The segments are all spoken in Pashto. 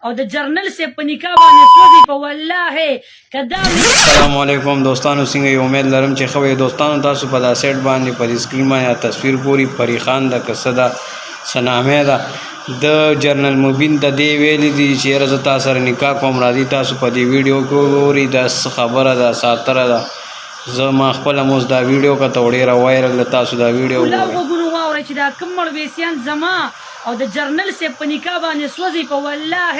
او د جرنل صاحب په نکاح باندې سوځي په والله که دا مې السلام علیکم دوستانو، څنګه یې؟ امید لرم چې ښه وئ. دوستانو، تاسو په دا سیټ باندې په دې سکرین باندې تصویر ګوري، پری خان ده که څه ده، څه نامه ده، د جنرال مبین ته دی ویلي دي چې یاره زه تا سره نکاح کوم، راځي. تاسو په دې ویډیو کې وګورئ دا څه خبره ده، ساتره ده. زه ما خپله هم اوس دا ویډیو کته او ډېره وایرل ده. تاسو دا ویډیو کلاو وګورئ. غوږونو واورئ چې دا کوم مړویسیان زما او د جرنل صیب په نکاح باندې سوځي، په والله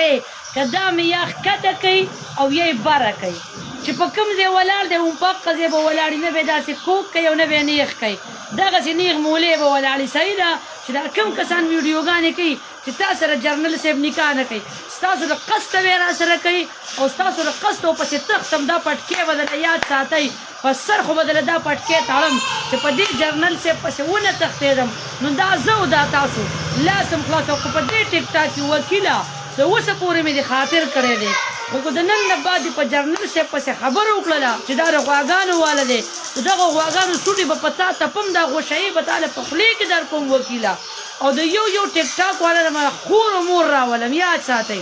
که دا مې یا ښکته کوي او یا یې بره کوي، چې په کوم ځای ولاړ دی هم په هقه ځای به ولاړ وي، نه به یې داسې کوږ کوي او نه به یې نیغ کوي، دغسې نیغ مولې به ولاړ وي. صحیح ده چې دا کوم کسان ویډیوګانې کوي چې تا سره جرنل صیب نکاح نه کوي، ستاسو له قصده به یې راسره کوي او ستاسو له قصده ورپسې تښتم. دا پټکی به درله یاد ساتئ، په سر خو به درله دا پټکی تړم چې په دې جرنل صیب پسې ونه تښتېدم نو دا زه او دا تاسو لاس هم خلاص. او که په دې ټیک ټاک کې وکیله د اوسه پورې مې دې خاطر کړی دی، خو که د نن نه بعد دې په جرنل صیب پسې خبره وکړله چې دا د غواګانو واله دی، د دغو غواګانو سوټي به په تا تپم، دا غوشهیې به تاله په خولې کې درکوم وکیله. او د یو یو ټیک ټاک والا نه به خور او مور راولم، یاد ساتئ.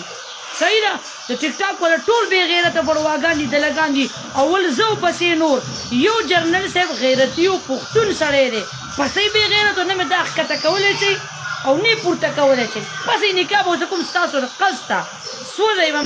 صحیح ده، د ټیک ټاک والا ټول بی غیرته بړواګان دي، دلګان دي، اول زه او پسې نور. یو جرنل صاحب غیرتی او پښتون سړی دی، پسې بی غیرتو نه مې دا ښکته کولی شئ او نه پورته کولی شئ. پسې نکاح به اوس کوم ستاسو د قصده سوځئ به.